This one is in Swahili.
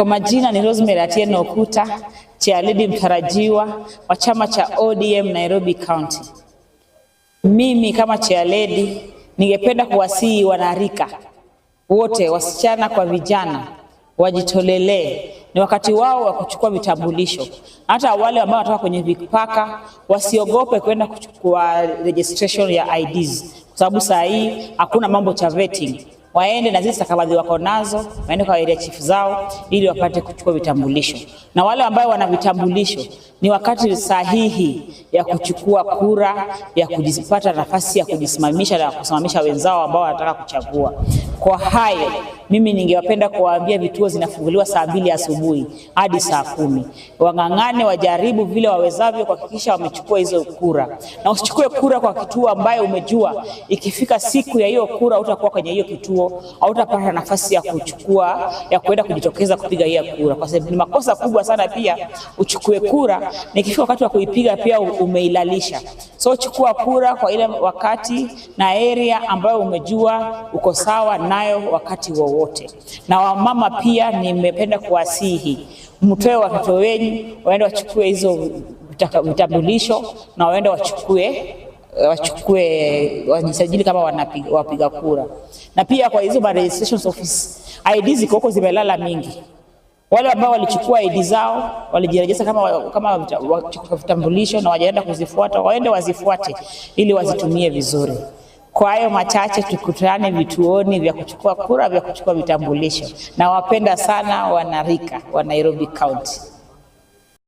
Kwa majina ni Rosemary Atieno Okuta, chairlady mtarajiwa wa chama cha ODM Nairobi County. Mimi kama chairlady ningependa kuwasihi wanarika wote, wasichana kwa vijana, wajitolelee. Ni wakati wao wa kuchukua vitambulisho. Hata wale ambao wanatoka kwenye vipaka wasiogope kwenda kuchukua registration ya IDs, kwa sababu saa hii hakuna mambo cha vetting. Waende na zile stakabadhi wako nazo, waende kwa area chief zao ili wapate kuchukua vitambulisho. Na wale ambao wana vitambulisho, ni wakati sahihi ya kuchukua kura, ya kujipata nafasi ya kujisimamisha na kusimamisha wenzao ambao wanataka kuchagua. Kwa hayo, mimi ningewapenda kuwaambia vituo zinafunguliwa saa 2 asubuhi hadi saa 10. Wang'ang'ane, wajaribu vile wawezavyo kuhakikisha wamechukua hizo kura, na usichukue kura kwa kituo ambayo umejua ikifika siku ya hiyo kura utakuwa kwenye hiyo kituo, hautapata nafasi ya kuchukua ya kuenda kujitokeza kupiga hiyo kura, kwa sababu ni makosa kubwa sana pia uchukue kura na ikifika wakati wa kuipiga pia umeilalisha. So chukua kura kwa ile wakati na area ambayo umejua uko sawa nayo wakati wowote. Na wamama pia nimependa kuwasihi mtoe watoto wenyu waende wachukue hizo vitambulisho na waende wachukue wajisajili kama wapiga kura. Na pia kwa hizo registration office ID ziko huko zimelala mingi. Wale ambao walichukua ID zao walijirejesha kama vitambulisho na wajaenda kuzifuata, waende wazifuate ili wazitumie vizuri. Kwa hayo machache, tukutane vituoni vya kuchukua kura, vya kuchukua vitambulisho. Nawapenda sana wanarika wa Nairobi County.